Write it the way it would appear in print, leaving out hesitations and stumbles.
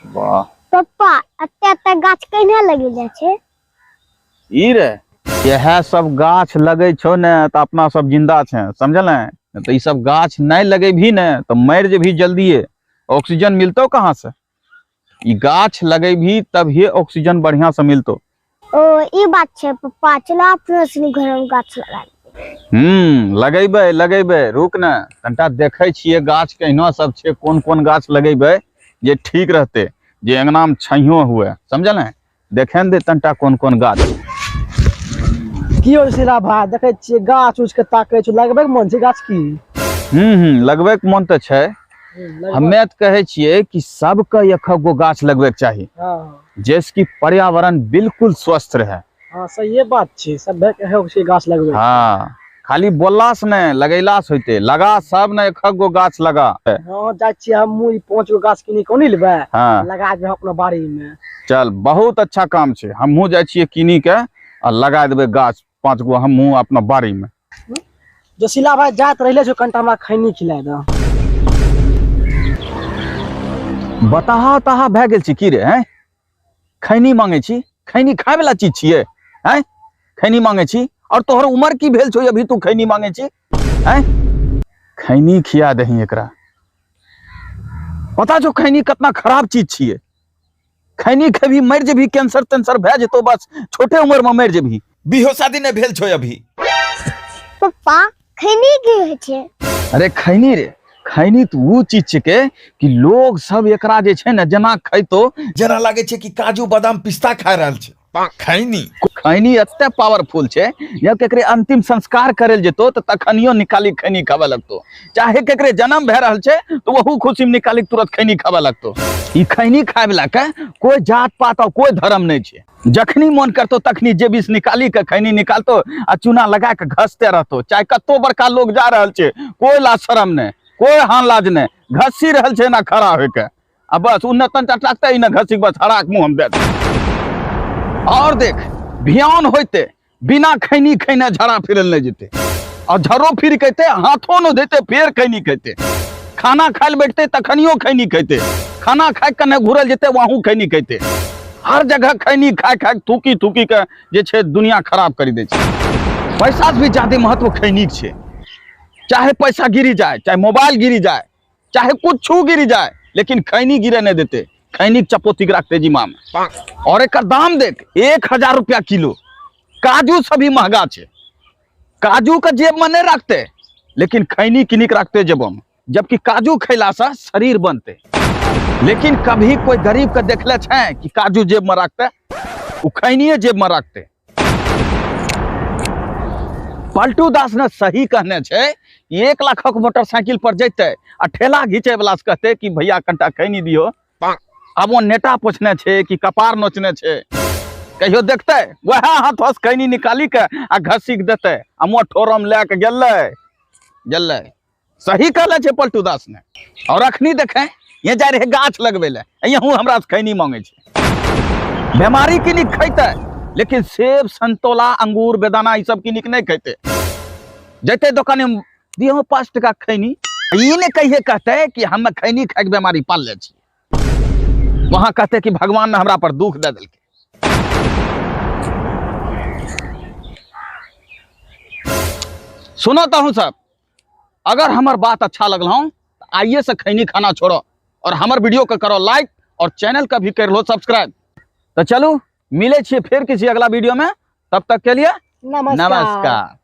वाह। पप्पा, एते एते गाछ केना लगी जाइ छै? ई रे, इएह सब गाछ लगै छौ ने तऽ अपना सब जिंदा छै, समझल? तऽ ई सब गाछ नहि लगेबही ने तऽ मरि जेबही जल्दिए। ऑक्सीजन मिलतौ कहाँ से? ई गाछ लगेबही तभिए ऑक्सीजन बढ़िया से मिलतौ। ओ ई बात छै पप्पा, चलो अपनो सुनी घर में गाछ लगा। लगेबै लगेबै, रुक ने कनिटा, देखै छियै गाछ केहनो सब छै, कोन कोन गाछ लगेबै जे ठीक रहतै, जे अंगना में छैहो हुए, समझल ने? देखे ने दे तनिटा कोन कोन गाछ। की हो सिला भाई, देखै छियै गाछ उछ के ताकै छौ, लगबै के मन छै गाछ की? हम्म हम्म लगबै के मन तऽ छै। हमे तऽ कहै छियै कि सबके एक गो गाछ लगबै के चाही। जैसे कि पर्यावरण बिल्कुल स्वस्थ रहे। हाँ, सही बात छै, सब के छै गाछ लगबै। हाँ, खाली बोलला से नहि, लगैला से होइते। लगा सब ने एक गो गाछ लगा। हाँ, जाइ छियै हमहूँ, ई 5 गो गाछ किनी कोनी लेबै। लगा देबै अपना बाड़ी में। चल, बहुत अच्छा काम छै। हमहूँ जाइ छियै किनी के आ लगा देबै गाछ 5 गो हमहूँ अपना बाड़ी में। जोशीला भाई, जात रहले छौ, कनिटा हमरा खैनी खिला दे। बताहा तहा भए गेल छी की रे? हैं, खैनी मांगे छी? खैनी खाय वाला चीज छियै? हैं, खैनी मांगे छी? और तोहर उम्र की भेल छौ अभी, तू खैनी मांगे छी? हैं, खैनी खिया दही एकरा। पता छौ खैनी कितना खराब चीज छियै? खैनी खेबही मरि जेबही, कैंसर तेंसर भए जेतौ, बस छोटे उम्र में मरि जेबही। बिहो शादी नहि भेल छौ अभी। पप्पा, खैनी की होइ छै? अरे खैनी रे, खैनी तऽ उ चीज छिकै कि लोग सब एकरा जे छै ने जेना खैतो जेना लागै छै कि काजू बादाम पिस्ता खा रहल छै खैनी। खैनी एते पावरफुल छै, जब केकरे अंतिम संस्कार करे लए जेतो तऽ तखनियो निकाली खैनी खाबे लगतो, चाहे केकरे जन्म भए रहल छै तऽ ओहू खुशी में निकाली तुरंत खैनी खाबे लगतो। ई खैनी खाय वाला के कोई जात पात और कोई धर्म नहीं छै। जखनी मन करतो तखनी जेबी से निकाली के खैनी निकालतो आ चूना लगा के घसते रहतो। चाहे कतो बड़का लोग जा रहल छै, कोई लाज शरम नहीं, कोई हान लाज नहीं, घसी रहल छै ना खड़ा होके आ बस उन्ने तनटा टाकते इने घसी बस हराक मुंह हम दे। और देख, भियान होते बिना खैनी खैने झड़ा फिरल नहीं जेते, और झरो फिर कहते हाथों न देते, फिर खैनी कहते। खाना खाए बैठते तखनियो खैनी कहते, खाना खाए कने घुरल जेते वहू खैनी कहते। हर जगह खैनी खाए खाए थूकी थूकी के जे छै दुनिया खराब करी दै छै। पैसा से भी ज्यादा महत्व खैनी के छै। चाहे पैसा गिरी जाए, चाहे मोबाइल गिरी जाए, चाहे कुछ गिरी जाए, लेकिन खैनी गिरे नहीं देते। खैनी के चपोती के रखते जिमा में। और एक दाम देख, 1000 रुपया किलो। काजू से भी महंगा छे। काजू के जेब में नहीं रखते, लेकिन खैनी किनी के रखते जेब में। जबकि काजू खैला से शरीर बनते, लेकिन कभी कोई गरीब के देखले छे कि काजू जेब में रखते? वो खैनिए जेब में रखते। पलटू दास ने सही कहने छे, 1 लाखक मोटरसाइकिल पर जैते आ ठेला घींचे वाला से कहते कि भैया कनिटा खैनी दियो। आब वो नेटा पोछने छे कि कपार नोचने छे, कहियो देखते वएह हाथ से खैनी निकाली के आ घसीक देते आ मुँह ठोरम लए के गेलै गेलै। सही कहले छे पलटू दास ने। और अखनी देखे ये जा रहे गाछ लगबे ले, यहूँ हमरा से खैनी मांगे छे। बीमारी की निक खैते, लेकिन सेब संतोला अंगूर बेदाना ई सब की निक नहीं खैते। जैते दुकान में दियो 5 टका खैनी, ई ने कहिए कहते कि हम खैनी खाए के बीमारी पाल ले छी। वहां कहते कि भगवान ने हमरा पर दुख दे देलकै। सुनो तो हूँ सब, अगर हमर बात अच्छा लगल हूँ तो आइए से खैनी खाना छोड़ो और हमर वीडियो के करो लाइक और चैनल का भी कर लो सब्सक्राइब। तो चलू मिले छिए फिर किसी अगला वीडियो में, तब तक के लिए नमस्कार। नमस्कार।